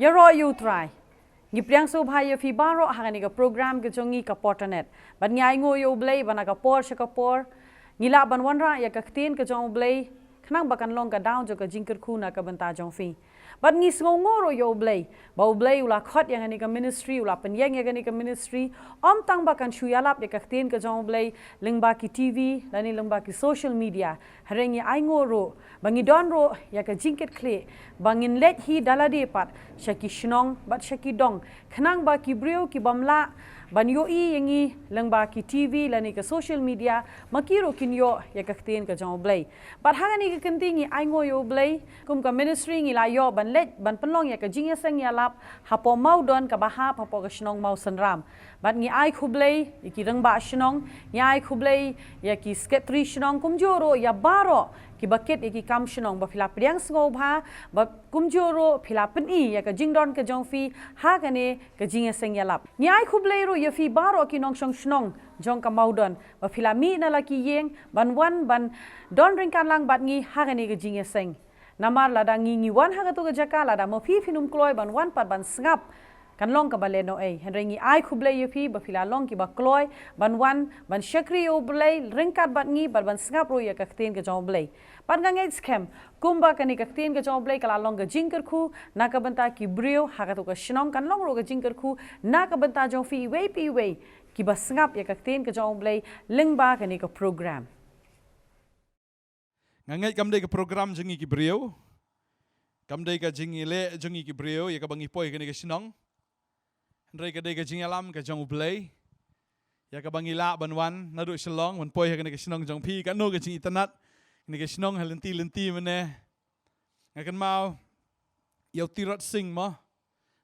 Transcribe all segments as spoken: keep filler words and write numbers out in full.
Ïaroh ïa U Trai. Ngi pdiang sngewbha ïa phi baroh ha kane ka program ka jong ngi ka Portanet. Bad ngi ainguh ïa U Blei ba na ka por sha ka por ngi lah ban wanrah ïa ka ktien ka jong U Blei, khnang ba kan long ka daw jong ka jingkyrkhu na ka bynta jong phi. Bad ngi sngewnguh ruh ïa U Blei ba U Blei u la khot ïa kane ka ministry, u la pynïeng ïa kane ka ministry, ym tang ba kan shu ïalap ïa ka ktien ka jong U Blei lyngba ki T V lane lyngba ki social media. Hynrei ngi ainguh ruh ba ngi don ruh ïa ka jingkitkhlieh ba ngin leit hi da lade pat sha ki shnong bad sha ki dong, khnang ba ki briew ki bym lah ban ïohi ïa ngi lyngba ki T V lane ka social media, ma ki ruh kin ïoh ïa ka ktien ka jong U Blei. Bad ha kane ka kynti ngi ainguh ïa U Blei, kum ka ministry ngi la ïoh ban leit ban pynlong ïa ka jingïaseng ïalap hapoh Mawdon kaba hap hapoh ka shnong Mawsynram. Bad ngi ai khublei ïa ki rangbah shnong, ngi ai khublei ïa ki secretary shnong, kumjuh ruh ïa baroh kiba kit ïa ki kam shnong ba phi la pdiang sngewbha, bad kumjuh ruh phi la pyni ïa ka jingdon ka jong phi ha kane ka jingïaseng ïalap. Ngi ai khublei ruh ïa phi baroh ki nongshong shnong jong ka Mawdon ba phi la mih na la ki ïing ban wan ban don ryngkat lang bad ngi ha kane ka jingïaseng. Namar lada ngi ngi wan ha kato ka jaka, lada ma phi phin ym kloi ban wan pat ban sngap, kan long kaba lehnohei. Hynrei ngi ai khublei ïa phi ba phi la long kiba kloi ban wan ban shakri ïa U Blei ryngkat bad ngi bad ban sngap ruh ïa ka ktien ka jong U Blei. Bad nga ngeit skhem kumba kane ka ktien ka jong U Blei ka la long ka jingkyrkhu na ka bynta ki briew ha kato ka shnong, kan long ruh ka jingkyrkhu na ka bynta jong phi iwei pa iwei kiba sngap ïa ka ktien ka jong U Blei lyngba kane ka program. Nga ngeit kam dei ka program jong ngi ki briew, kam dei ka jingïaleh jong ngi ki briew ïa kaba ngi poi kane ka shnong. Hynrei ka dei ka jingïalam ka jong U Blei ïa kaba ngi lah ban wan naduh Shillong ban poi ha kane ka shnong jong phi. Kano ka jingitynnad kane ka shnong ha lynti lynti mynne. Nga kynmaw ïa u Tirot Sing mo,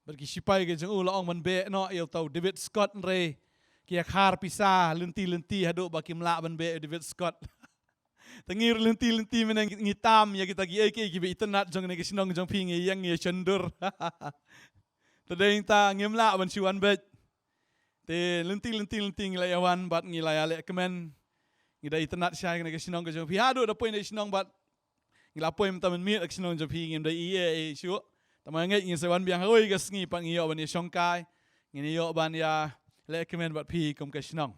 bad ki shipai ka jong u la ong ban beh noh ïa uta u David Scott, hynrei ki ïa khar pisa lynti lynti haduh ba kim lah ban beh ïa u David Scott. Te ngi ruh lynti lynti mynne ngi tam ïa kita kiei kiei kiba itynnad jong kane ka shnong jong phi, ngi ïeng ngi ïa shon dur. Te dei nangta ngim lah ban shu wan beit. Te lynti lynti lynti ngi la ïa wan bad ngi la ïa leh kmen. Ngi da itynnad shai kane ka shnong ka jong phi, haduh da poi na shnong bad ngi la poi mynta mynmiet ha ka shnong jong phi, ngim da ïeh ei shuh. Tangba nga ngeit ngin sa wan biang ha kawei ka sngi pat, ngi ïoh ban ïa shongkai, ngin ïoh ban ïa leh kmen bad phi kum ka shnong.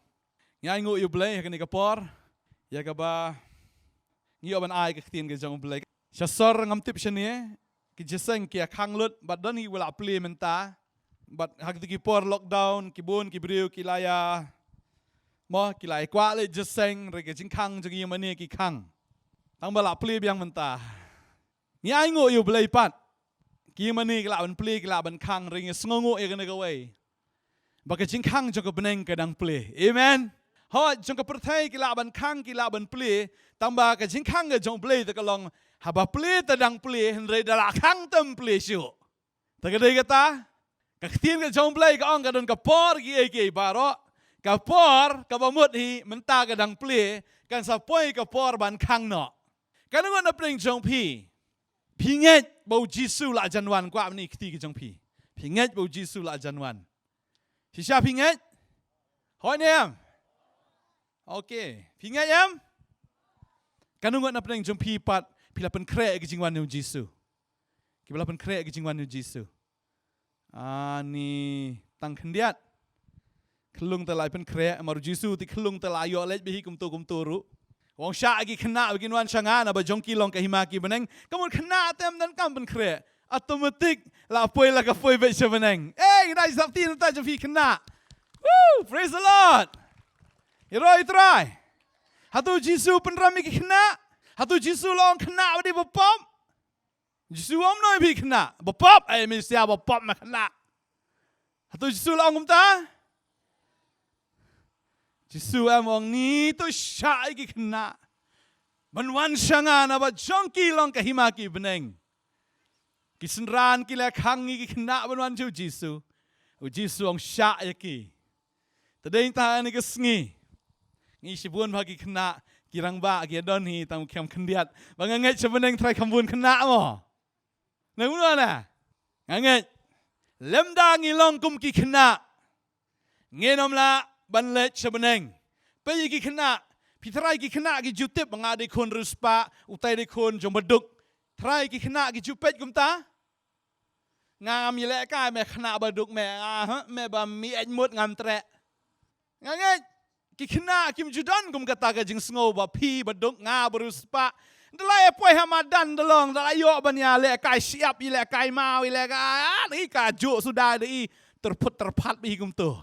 Ngi ainguh ïa U Blei ha kane ka por ïa kaba ngi ïoh ban ai ka ktien ka jong U Blei. Sha sor ngam tip shane ki jingïaseng ki ïa khang lut bad don kiba la plie mynta. Bad ha kito ki por lockdown ki bun ki briew ki la ïa, mo, ki la ïa kwah leh jingïaseng, hynrei ka jingkhang jong ki ïa mane ki khang. Tangba la plie biang mynta. Ngi ainguh ïa U Blei pat. Ki ïa mane ki lah ban plie, ki lah ban khang, hynrei ngi sngewnguh ïa kane kawei, ba ka jingkhang jong ka bneng ka dang plie. Amen. Hooid, jong ka pyrthei ki lah ban khang, ki lah ban plie, tangba ka jingkhang ka jong U Blei te ka long, haba plie te dang plie, hynrei da la khang te ym plie shuh. Te ka dei kata, ka ktien ka jong U Blei ka ong ka don ka por kiei kiei baroh, ka por kaba mut hi mynta ka dang plie, kan sa poi ka por ban khang noh. Kano ngut na pdeng jong phi, phi ngeit ba U Jisu la jan wan, kwah ban ïa kti ka jong phi. Phi ngeit ba U Jisu la jan wan. Shisha phi ngeit? Hooid ne em? Okay. Phi ngeit em? Kano ngut na pdeng jong phi pat phi la pynkhreh ïa ka jingwan u Jisu? Kiba la pynkhreh ïa ka jingwan u Jisu? Ani tang khyndiat. Khyllung te la pynkhreh, namar u Jisu te khyllung te la ïoh leit bha hi kumto kumto ruh. U ong shah ïa ki khynnah ba kin wan sha nga, naba jong ki long ka hima ki bneng. Ka mut khynnah te ym donkam pynkhreh. Automatic la poi, la ka poi beit sha bneng. Ei, ngi dei sap ti nangta jong phi khynnah. Woo, praise the Lord. Ïaroh ïa U Trai. Hato u Jisu u pynrem ïa ki khynnah? Hato u Jisu u la ong khynnah ba dei bapop? U Jisu um ong ïa phi khynnah bapop, ei Mesia bapop, me khynnah. Hato u Jisu u la ong kumta? U Jisu em u ong, ni to shah ïa ki khynnah ban wan sha nga, naba jong ki long ka hima ki bneng. Ki synran ki la khang ïa ki khynnah ban wan sha u Jisu. U Jisu u ong shah ïa ki. Te dei nangta ha kane ka sngi, ngi shibun bha ki khynnah, ki rangbah ki ïa don hi tang kham khyndiat. Ba nga ngeit sha bneng Trai kham bun khynnah mo. Nang bun na? Nga ngeit lymda ngi long kum ki khynnah, ngin ym lah ban leit sha bneng. Peit ïa ki khynnah, Phi tharai ki khynnah ki ju tip ba nga dei khun riewspah, utai dei khun jong baduk. Tharai ki khynnah ki ju peit kumta. Nga ngam ïalehkai me khynnah baduk me, nga, ha, me ba mi eit mut ngam treh. Nga ngeit ki khynnah kim ju don kum kata ka jingsngew ba phi baduk nga ba riewspah. Da la ïa poi ha madan da long, da la ïoh ban ïalehkai shyiap, ïalehkai maw, ïalehkai, ah, da i ka juk suda da i tyrphut tyrphat ba i kumto.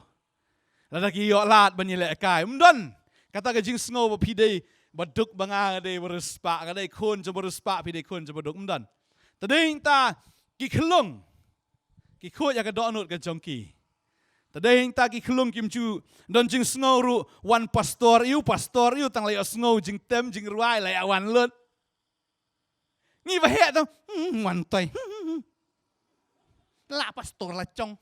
Lada ki ïoh lad ban ïalehkai, ym don kata ka jingsngew ba phi dei baduk ba nga dei ba riewspah, nga dei khun jong ba riewspah, phi dei khun jong baduk, ym don. Te dei ta ki khyllung ki khuid ïa ka dohnud ka jong ki. Te dei ta ki khyllung kim ju don jingsngew ruh, wan pastor ïa u, pastor ïa u, tang la ïohsngew jingtem jingrwai la ïa wan lut. Ngi ba heh tang, hmm, wan tai. La pastor la chong.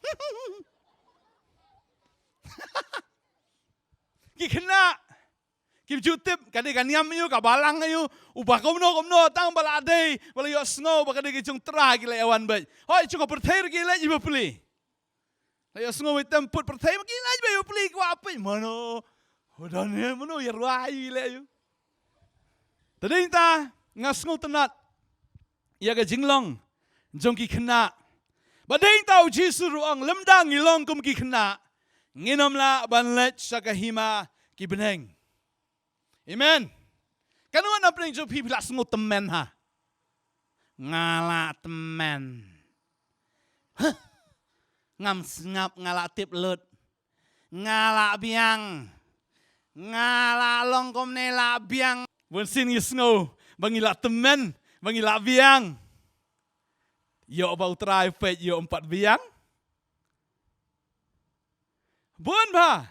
Ki khynnah kim ju tip ka dei ka niam ïa u, ka balang ïa u, uba kumno kumno, tang ba la dei ba la ïohsngew ba ka dei ka jong Trai ki la ïa wan beit. Hoi, jong ka pyrthei ruh ki leit ïa bapli. La ïohsngew ïa tem put pyrthei ma ki leit beit ïa bapli, kwah peit mano. Hadan ne mano ïa rwai ïa leh ïa u. Te dei ta nga sngewtynnat ïa ka jinglong jong ki khynnah. Ba dei ta u Jisu ruh u ong lymda ngi long kum ki khynnah, ngin ym lah ban leit sha ka hima ki bneng. Amen. Kano na pdeng jong phi phi la sngew tymmen ha? Nga la tymmen. Huh. Ngam sngap, nga la tip lut. Nga la biang. Nga la long kumne la biang. Bun sien ngi sngew ba ngi la tymmen, ba ngi la biang. Ïoh ba u Trai peit ïoh ym pat biang. Bun bha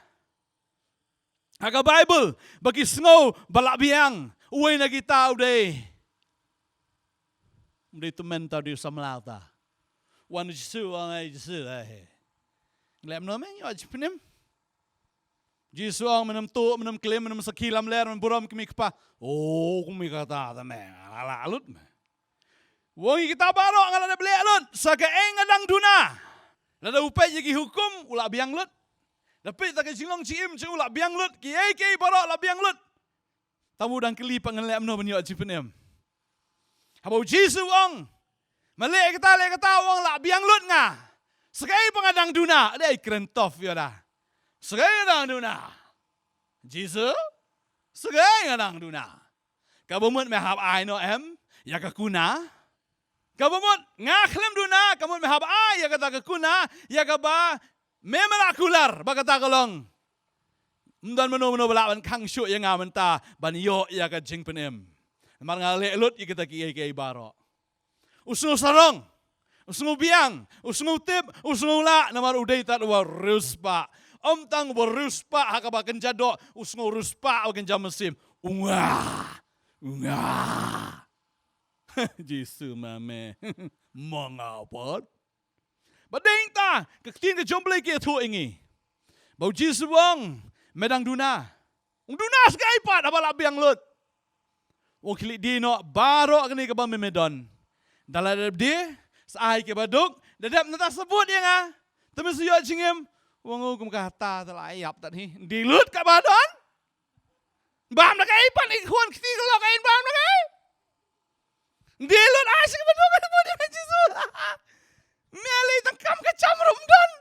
ha ka Baibl ba ki sngew ba la biang. Uwei na kita u dei, u dei tymmen ta, u dei samla ta. Wan Jisu, wan ai Jisu ai. Lem no me ïoh jingpynim. Jisu ong, men ym tuh, men ym klim, men ym sakhi lamler, men burom kmie kpa. O kmie kata ta me, la la lut me. Wong ïa kita baroh nga la dep leh lut sa kaei nga dang duna. Lada u peit ïa ki hukum u la biang lut. Da peit ta ka jinglong jingim jong u la biang lut, kiei kiei baroh la biang lut. Tang u dang kylli pat ngan leh kumno ban ïoh jingpynim. Haba u Jisu u ong, ma leh kata leh kata, u ong la biang lut nga. Sa kaei pat nga dang duna? Dei kren tough ïa da. Sa kaei nga dang duna? Jisu, sa kaei nga dang duna? Kaba mut me hap ai noh em ïa ka kuna? Kaba mut nga khlem duna, ka mut me hap ai ïa kata ka kuna, ïa kaba me me la kular ba kata ka long. Ym don mano mano ba lah ban khang shuh ïa nga mynta ban ïoh ïa ka jingpynim. Namar nga leh lut ïa kita kiei kiei baroh. U sngew sarong, u sngew biang, u sngew tip, u sngew lah, namar u dei tad uba riewspah. Ym tang uba riewspah ha kaba kynja doh, u sngew riewspah ba kynja mynsiem. U nga, u nga. Jisu ma me. Ma nga pat. Ba dei ta ka ktien ka jong U Blei ka ïathuh ïa ngi ba u Jisu u ong, me dang duna. Ong duna sa kaei pat haba la biang lut? Ong khie leit die noh baroh kane kaba me me don. Da la dep die, sa ai kiba duk, da dep nangta sa bud ïa nga. Te me sa ïoh jingim. Ong u kum kata te la ïap tad hi. Die lut kaba don. Bam da kaei pat, i khun kti ka lok, ai bam da kaei? Ndie lut, ai shi ka bynta ka bynta ka Jisu. Me lei tang kam ka jam ruh ym don.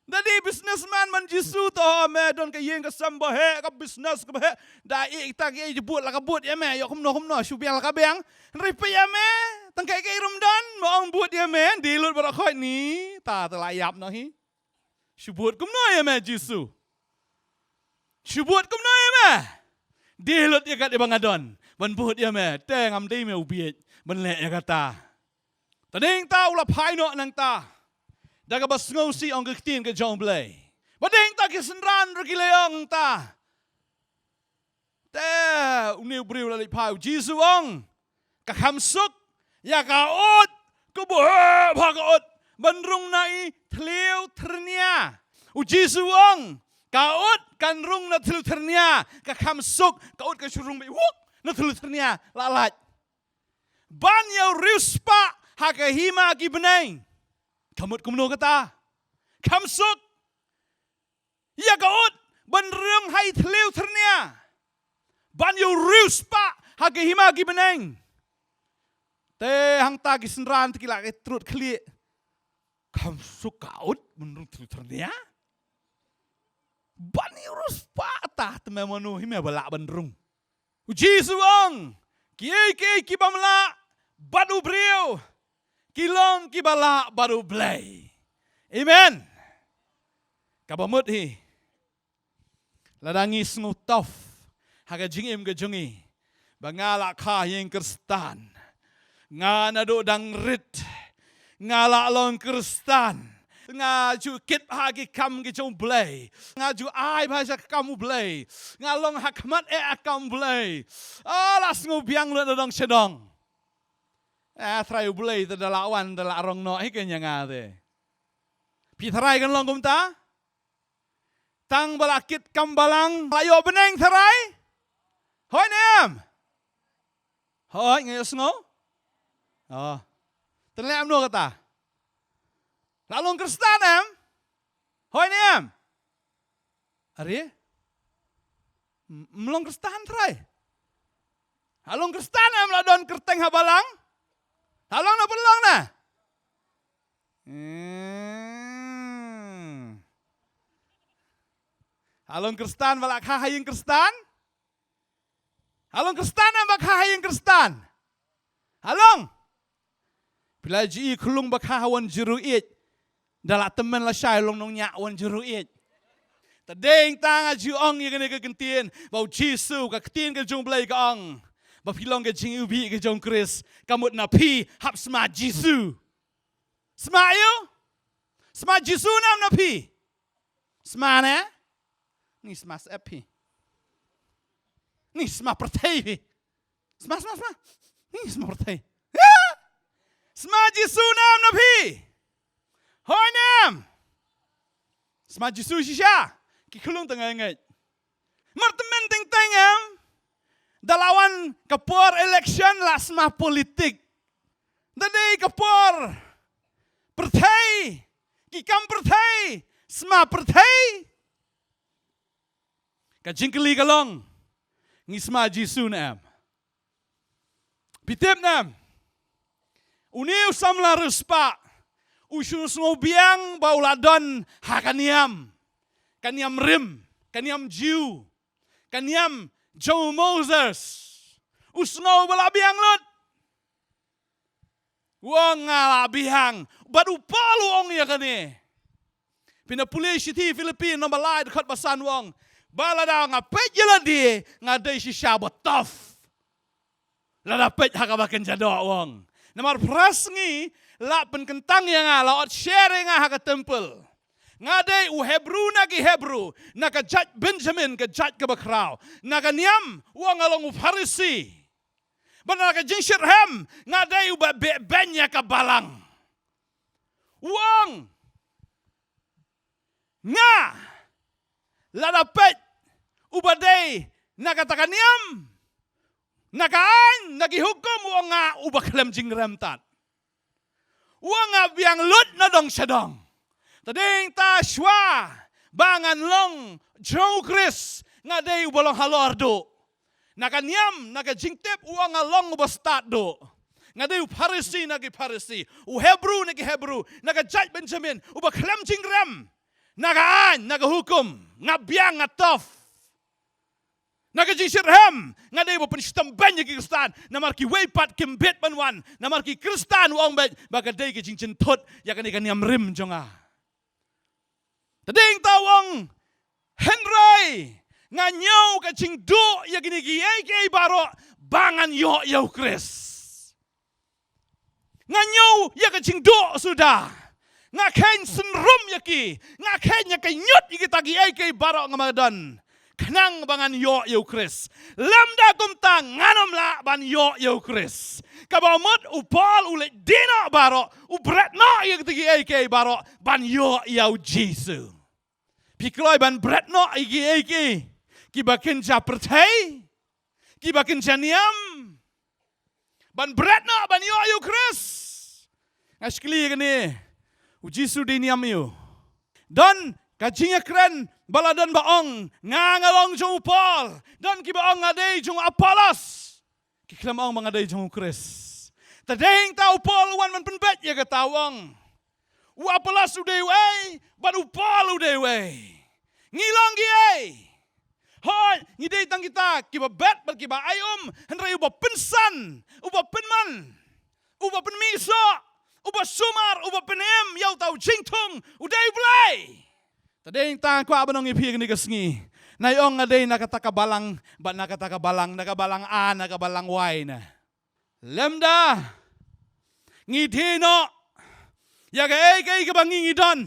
Da dei businessman man Jisu to, me don ka ïing ka sem ba heh, ka business ka ba heh. Da i kita ki i bud la ka bud ïa me, ïoh kumno kumno shu biang la ka biang. Hynrei peit ïa me, tang kaei kaei ruh ym don, me ong bud ïa me, ndie lut baroh khoit ni. Ta te la ïap noh hi. Shu bud kumno ïa me Jisu? Shu bud kumno ïa me? Die lut ïa kat ïa ba nga don ban bud ïa me. Te ngam dei me u bieit ban leh ïa kata. Ta dei ta u la phai noh nangta da kaba sngewsih ong ka ktien ka jong U Blei. Ba dei ta ki synran ruh ki la ong ta. Te une u briew la leit phai, u Jisu u ong, ka kham suk ïa ka ut kaba heh bha ka ut ban rung na i thliew thyrnia. U Jisu u ong, ka ut kan rung na thliew thyrnia, ka kham suk ka ut ka shu rung beit wuk na thliew thyrnia, la lait. Ban ïa u riewspah ha ka hima ki bneng. Ka mut kumno kata? Kham suk ïa ka ut ban rung ha i thliew thyrnia. Ban ïoh riewspah ha ki hima ki bneng. Te hangta ki synran te ki la ki trud khlieh. Kam suk ka ut mynrung tru ternia. Ban ïoh riewspah ta te me mano hi me ba lah ban rung. U Jisu ong, kiei kiei ki bym lah bad u briew, ki long ki ba lah bad u Blei. Amen. Kaba mut hi, lada ngi sngewtof ha ka jingim ka jong ngi ba nga la kha ïing Khristan, nga naduh dang rit nga la long Khristan, nga ju kit ha ki kam ki jong u Blei, nga ju ai bha sha ka kam u Blei, nga long ha khmat eh ha ka kam u Blei. Ah, la sngewbiang lut na dong sha dong. Ah, trai u Blei te da la wan da la rong noh hi ka nya nga te. Phi trai kan long kumta? Tang ba la kit kam balang la ïoh bneng tharai? Hooid ne em? Hooid, nga ïohsngew? Oh. Te leh em no kata? La long Khristan em? Hooid ne em? Are? M-, ym long Khristan tharai? La long Khristan em la don kyrteng ha balang? La long ne pynlong ne? Hmm. La long Khristan ba la kha ha ïing Khristan? La long Khristan em ba kha ha ïing Khristan? La long. Phi la ju i khunlung ba kha ha one zero eight. Da la tymmen lashai long nongñiah one zero eight. Te dei tang nga ju ong ïa kane ka ktien ba u Jisu, ka ktien ka jong u Blei ka ong ba phi long ka jingiwbih ka jong u Khrist. Ka mut na phi hap sma Jisu. Sma ïa u? Sma Jisu ne em na phi? Sma ne? Ni sma sep phi. Ni sma pyrthei phi. Sma, sma, sma. Ni sma pyrthei. Sma Jisu ne em na phi? Hooid ne em? Sma Jisu shisha. Ki khunlung tang ngai ngai. Mar tymmen teng teng em. Da la wan ka por election la sma politik. Da dei ka por pyrthei, ki kam pyrthei, sma pyrthei. Ka jingkylli ka long, ngi sma Jisu ne em? Phi tip ne em? Une u samla riewspah u shu sngewbiang ba u la don ha ka niam, ka niam rim, ka niam Jiw, ka niam jong u Moses. U sngew ba la biang lut. U ong nga la biang. Bad u Paul u ong ïa kane. Phin da pule shithi Philippi nombar lai dkhot ba san, u ong ba lada nga peit ïa lade nga dei shisha ba tough. Lada peit ha kaba kynja doh, u ong. Namar phra sngi la pynkyntang ïa nga, la ot sher ïa nga ha ka temple. Nga dei u Hebru na ki Hebru, na ka jait Benjamin, ka jait kaba khraw. Na ka niam, u ong, nga long u Pharisi. Bad na ka jingshitrhem nga dei uba beh beiñ ïa ka balang. U ong, nga lada peit uba dei na kata ka niam, na ka aiñ, na ki hukum, u ong nga uba khlem jingrem tad. U ong nga biang lut na dong sha dong. Te dei ta shuwa ba ngan long jong u Khrist, nga dei uba long halor duh. Na ka niam, na ka jingtip, u ong nga long uba stad duh. Nga dei u Pharisi na ki Pharisi, u Hebru na ki Hebru, na ka jait Benjamin, uba khlem jingrem. Na ka aiñ, na ka hukum, nga biang, nga tough. Na ka jingshitrhem nga dei ba pynshitom beiñ ïa ki Khristan, namar kiwei pat kim bit ban wan, namar ki Khristan, u ong beit ba ka dei ka jingjynthut ïa kane ka niam rim jong nga. Te dei ta u ong, hynrei nga ñiew ka jingduh ïa kine kiei kiei baroh ba ngan ïoh ïa u Khrist. Nga ñiew ïa ka jingduh suda. Nga kheiñ synrum ïa ki. Nga kheiñ ïa ka ñiut ïa kita kiei kiei baroh nga ma don, khnang ba ngan ïoh ïa u Khrist. Lymda kumta ngan ym lah ban ïoh ïa u Khrist. Kaba mut u Paul u leit die noh baroh, u bret noh ïa kita kiei kiei baroh ban ïoh ïa u Jisu. Phi kloi ban bret noh ïa kiei kiei kiba kynja pyrthei, kiba kynja niam, ban bret noh ban ïoh ïa u Khrist? Nga shu kylli ïa kane, u Jisu dei niam aiu? Don Ka jingïakren ba la don ba ong, nga nga long jong u Paul, don kiba ong nga dei jong u Apollos, ki khlem ong ba nga dei jong u Khrist. Te dei ta u Paul u wan ban pynbeit ïa kata, u ong, u Apollos u dei uei, bad u Paul u dei uei. Ngi long kiei? Hooid, ngi dei tang kita kiba bet bad kiba aium, hynrei uba pynsan, uba pynman, uba pynmih soh, uba sumar, uba pynim ïa uta u jingthung, u dei u Blei. Te dei ta kwah ban ong ïa phi kane ka sngi. Nai ong nga dei na kata ka balang, bad na kata ka balang, na ka balang A, na ka balang Y, na lymda ngi die noh ïa kaei kaei kaba ngi ngi don.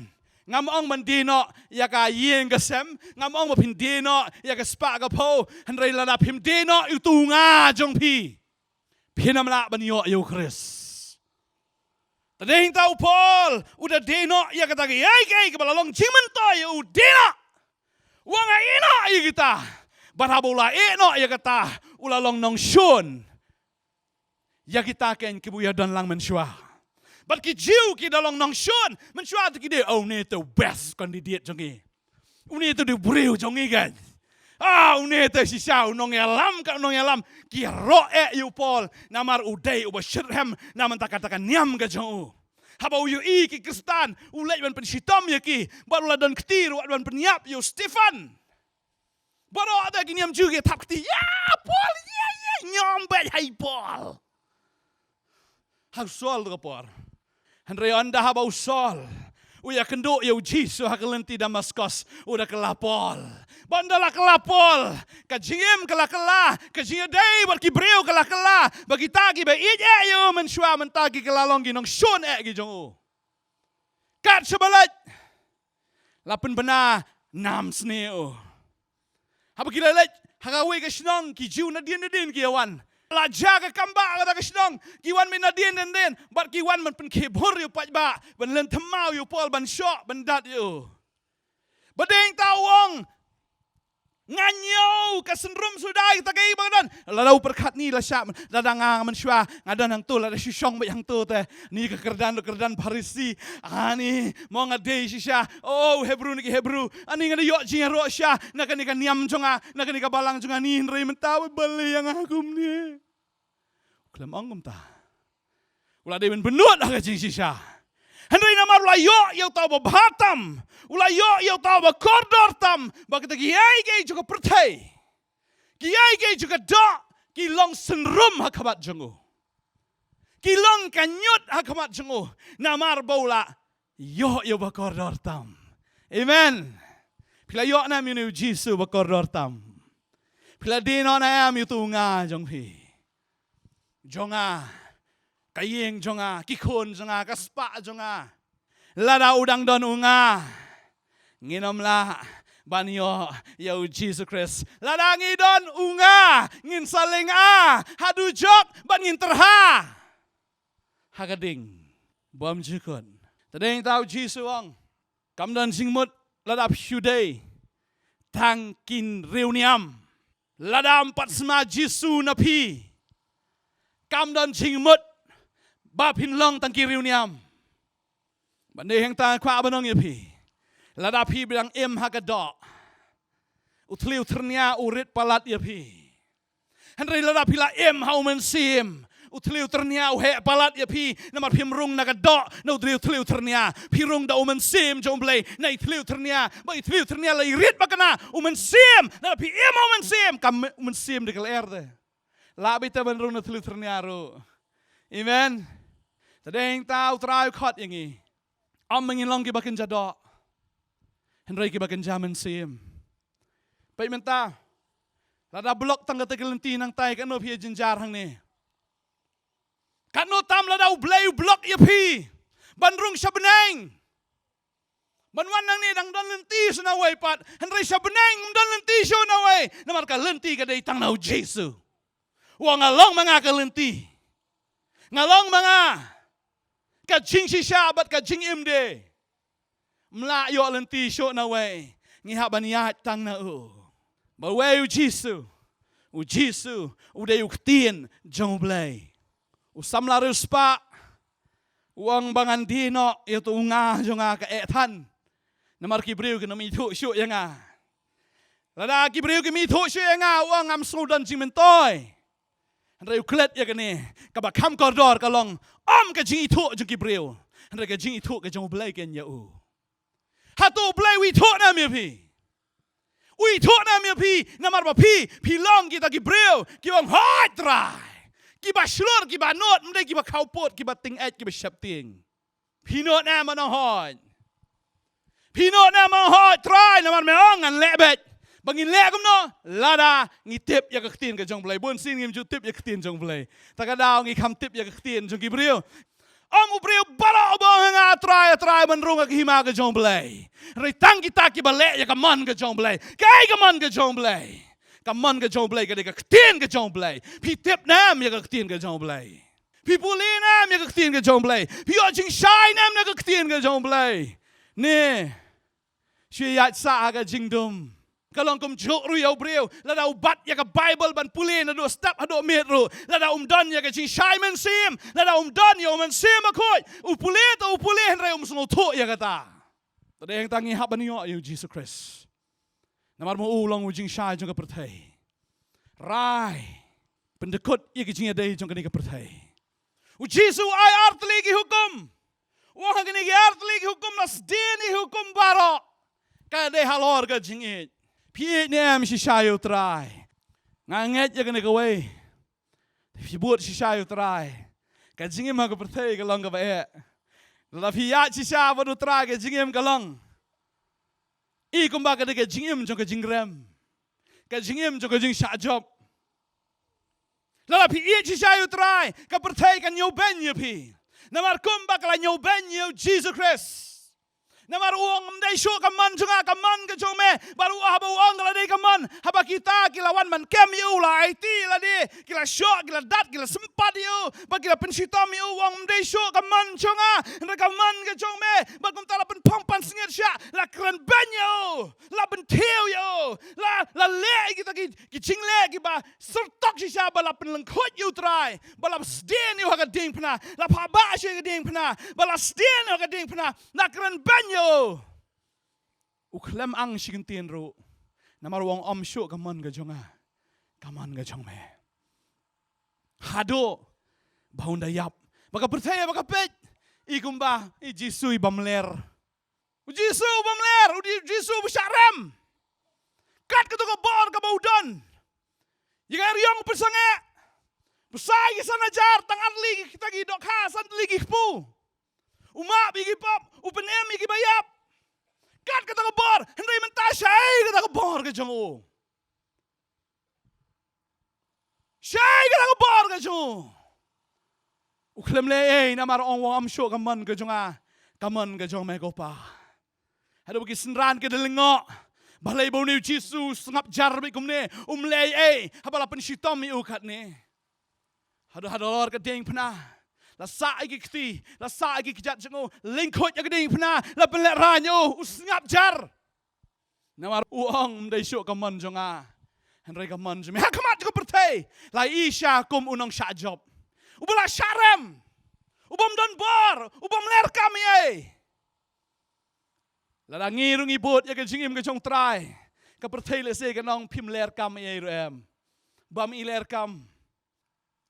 Ngam ong ban die noh ïa ka ïing ka sem, ngam ong ba phin die noh ïa ka spah ka phew, hynrei lada phim die noh ïa utu u nga jong phi, phin ym lah ban ïoh ïa u Khrist. Te dei ta u Paul u da die noh ïa kata kaei kaei kaba la long jingmyntoi ïa u, die noh. U ong nga ïeh noh ïa kita. Bad haba u la ïeh noh ïa kata, u la long nongshun ïa kita keiñ kiba u ïa don lang mynshuwa. Bad ki Jiw ki da long nongshun mynshuwa, te ki dei, oh, une te u best candidate jong ngi. Une te u dei u briew jong ngi keiñ. Ah, une te shisha u nongïalam ka nongïalam. Ki ïaroh eh ïa u Paul namar u dei uba shitrhem na bynta kata ka niam ka jong u. Haba u ïohi ki Khristan, u leit ban pynshitom ïa ki, bad u la don kti ruh ban pynïap ïa u Stephen. Baroh te ki niam Jiw ki thap kti, ïa Paul, ïa, ïa, ñiom beit ha i Paul. Ha u Saul ka por. Hynrei ynda haba u Saul u ïakynduh ïa u Jisu ha ka lynti Damaskos, u da kylla Paul. Bad ynda la kylla Paul, ka jingim ka la kylla, ka jingïadei bad ki briew ka la kylla. Bad kita kiba ïeit eh ïa u mynshuwa mynta ki kylla long ki nongshun eh ki jong u. Kat shaba leit, la pynbna nam sniew. Haba ki la leit ha kawei ka shnong, ki Jiw nadien nadien ki ïa wan. La jia ka kambah ha kata ka shnong, ki wan beit nadien nadien, bad ki wan ban pynkhih bhur ïa u paidbah, ban len thymmai ïa u Paul, ban shoh, ban dat ïa u. Bad dei ta u ong, nga ñiew ka synrum suda kita kiei ba nga don. Lada u pyrkhat ni la shah, lada nga mynshuwa nga don hangto, lada shu shong beit hangto te, ni ka kyrdan, kyrdan Pharisi. Ani, mo nga dei shisha, oh, Hebru na ki Hebru. Ani nga da ïoh jingïaroh shisha na kane ka niam jong nga, na kane ka balang jong nga, ni hynrei mynta ba balei ïa nga kumne. U khlem ong kumta. U la dei ban bynnud ha ka jingshisha. Hynrei namar u la ïoh ïa uta uba bha tam, u la ïoh ïa uta uba kordor tam, ba kita kiei kiei jong ka pyrthei, kiei kiei jong ka doh, ki long synrum ha khmat jong u. Ki long kynñiut ha khmat jong u. Namar ba u la ïoh ïa uba kordor tam. Amen. Phi la ïoh ne em ïa une u Jisu uba kordor tam? Phi la die noh ne em ïa utu u nga jong phi? Jong nga, ka ïing jong nga, ki khun jong nga, ka spah jong nga. Lada u dang don u nga, ngin ym lah ban ïoh ïa u Jisu Khrist. Lada ngi don u nga, ngin sa lynga haduh jok bad ngin tyrha ha ka ding bymjukut. Te dei ta u Jisu u ong, kam don jingmut lada phi shu dei tang ki riewniam. Lada ym pat sma Jisu na phi, kam don jingmut ba phin long tang ki riewniam. Bad dei hangta kwah ban ong ïa phi, lada phi ba dang im ha ka doh, u thylliej thyrnia u rit palat ïa phi. Hynrei lada phi la im ha u Mynsiem, u thylliej thyrnia u heh palat ïa phi. Namar phim rung na ka doh na u thylliej thyrnia, phi rung da u Mynsiem jong u Blei. Na i thylliej thyrnia, ba i thylliej thyrnia la i rit ba kane u Mynsiem. Lada phi im ha u Mynsiem, kam u Mynsiem da ka lyer te. Lah beit te ban rung na thylliej thyrnia ruh. Amen. Te dei ta u Trai u khot ïa ngi, ym ba ngin long kiba kynja doh, hynrei kiba kynja mynsiem. Peit mynta, lada block tang kata ka lynti nangtai, katno phi ïa jynjar hangne? Katno tam lada u Blei u block ïa phi ban rung sha bneng, ban wan nangne, dang don lynti sha nawei pat, hynrei sha bneng ym don lynti sha nawei. Namar ka lynti ka dei tang na u Jisu. Wa nga long ma nga ka lynti, nga long ma nga ka jingshisha bad ka jingim de. Ym lah ïoh lynti shuh nawei, ngi hap ban ïaid tang na u. Ba wei u Jisu, u Jisu u dei u Ktien jong u Blei. U samla riewspah u ong ba ngan die noh ïa utu u nga jong nga ka eh than. Namar ki briew kim ithuh shuh ïa nga. Lada ki briew kim ithuh shuh ïa nga, u ong ngam sngewdon jingmyntoi. Hynrei u klet ïa kane, kaba kham kordor ka long, ym ka jingithuh jong ki briew, hynrei ka jingithuh ka jong U Blei ken ïa u. Hato U Blei u ithuh ne em ïa phi? U ithuh ne em ïa phi, namar ba phi, phi long kita ki briew ki ong hooid Trai, kiba shlur, kiba nud, ym dei kiba khawpud, kiba tyngeh, kiba sheptieng. Phi nud ne em ban ong hooid? Phi nud ne em ban ong hooid Trai, namar me ong ngan leh beit. Ba ngin leh kumno? Lada ngi tip ïa ka ktien ka jong U Blei. Bun sien ngim ju tip ïa ka ktien jong U Blei. Ta ka daw ngi kham tip ïa ka ktien jong ki briew. Ym u briew baroh uba ong ha nga Trai, Trai, ban rung ha ka hima ka jong U Blei. Hynrei tang kita kiba leh ïa ka mon ka jong U Blei. Kaei ka mon ka jong U Blei? Ka mon ka jong U Blei ka dei ka ktien ka jong U Blei. Phi tip ne em ïa ka ktien ka jong U Blei? Phi pule ne em ïa ka ktien ka jong U Blei? Phi ïoh jingshai ne em na ka ktien ka jong U Blei? Ne, shu ïaid sah ha ka jingdum. Ka long kumjuh ruh ïa u briew, lada u bat ïa ka Baibl ban pule naduh step haduh miet ruh, lada um don ïa ka jingshai mynsiem, lada um don ïa u Mynsiem Bakhuid, u pule te u pule hynrei um sngewthuh ïa kata. Te dei hangta ngi hap ban ïoh ïa u Jisu Khrist. Namar ma u long u jingshai jong ka pyrthei. Rai pyndykut ïa ki jingïadei jong kane ka pyrthei. U Jisu u ai artylli ki hukum. U ong ha kine ki artylli ki hukum, la sdien ïa ki hukum baroh. Ka dei halor ka jingïeit. Phi ïeit ne em shisha ïa u Trai? Nga ngeit ïa kane kawei. Phi bud shisha ïa u Trai, ka jingim ha ka pyrthei ka long kaba eh. Lada phi ïaid shisha bad u Trai, ka jingim ka long, i kumba ka dei ka jingim jong ka jingrem, ka jingim jong ka jingshah jop. Lada phi ïeit shisha ïa u Trai, ka pyrthei kan ñiewbeiñ ïa phi. Namar kumba ka la ñiewbeiñ ïa u Jisu Khrist. Namar u ong ym dei shuh ka mon jong nga, ka mon ka jong me. Bad u, haba u ong ka la dei ka mon, haba kita ki la wan ban kem ïa u, la aiti ïa lade, ki la shoh, ki la dat, ki la sympat ïa u, bad ki la pynshitom ïa u, u ong ym dei shuh ka mon jong nga, hynrei ka mon ka jong me. Bad kumta la pynphong pansngiat shah, la kren beiñ ïa u, la pynthiew ïa u, la, la leh ïa kita ki ki jingleh kiba syrtok shisha, ba la pynlyngkhuid ïa u Trai, ba la sdien ïa u ha ka diengphna, la phah bah sha ka diengphna, ba la sdien ïa u ha ka diengphna, la kren beiñ ïa u. U khlem ang shi kyntien ruh, namar u ong ym shuh ka mon ka jong nga, ka mon ka jong me. Haduh ba un da ïap, ba ka pyrthei ba ka peit i kumba i Jisu i bym ler. U Jisu u bym ler, u Di-, Jisu u shah rem. Kat kata ka bor kaba u don. Ïa ka eriong u pynsangeh. Pynsah ïa ki san hajar, tang artylli kita ki dohkha, san tylli ki kpu. U map ïa ki pop, u pynim ïa kiba ïap. Kat kata ka bor, hynrei mynta shaei kata ka bor ka jong u? Shaei kata ka bor ka jong u? U khlem leh ei, namar u ong ym shuh ka mon ka jong nga, ka mon ka jong me ko Pa. Haduh ba ki synran ki da lyngngoh, balei ba une u Jisu u sngap jar beit kumne, um leh ei haba la pynshitom ïa u katne. Haduh halor ka diengphna, la sah ïa ki kti, la sah ïa ki kjat jong u, lyngkhuid ïa ka diengphna, la pynlehraiñ ïa u, u sngap jar. Namar u ong ym dei shuh ka mon jong nga, hynrei ka mon jong me. Ha khmat jong ka pyrthei la i sha kum u nongshah jop, uba la shah rem, u bym don bor, u bym ler kam ei ei. Lada ngi ruh ngi bud ïa ka jingim ka jong u Trai, ka pyrthei lehse kan ong phim ler kam ei ei ruh em. Bym i ler kam.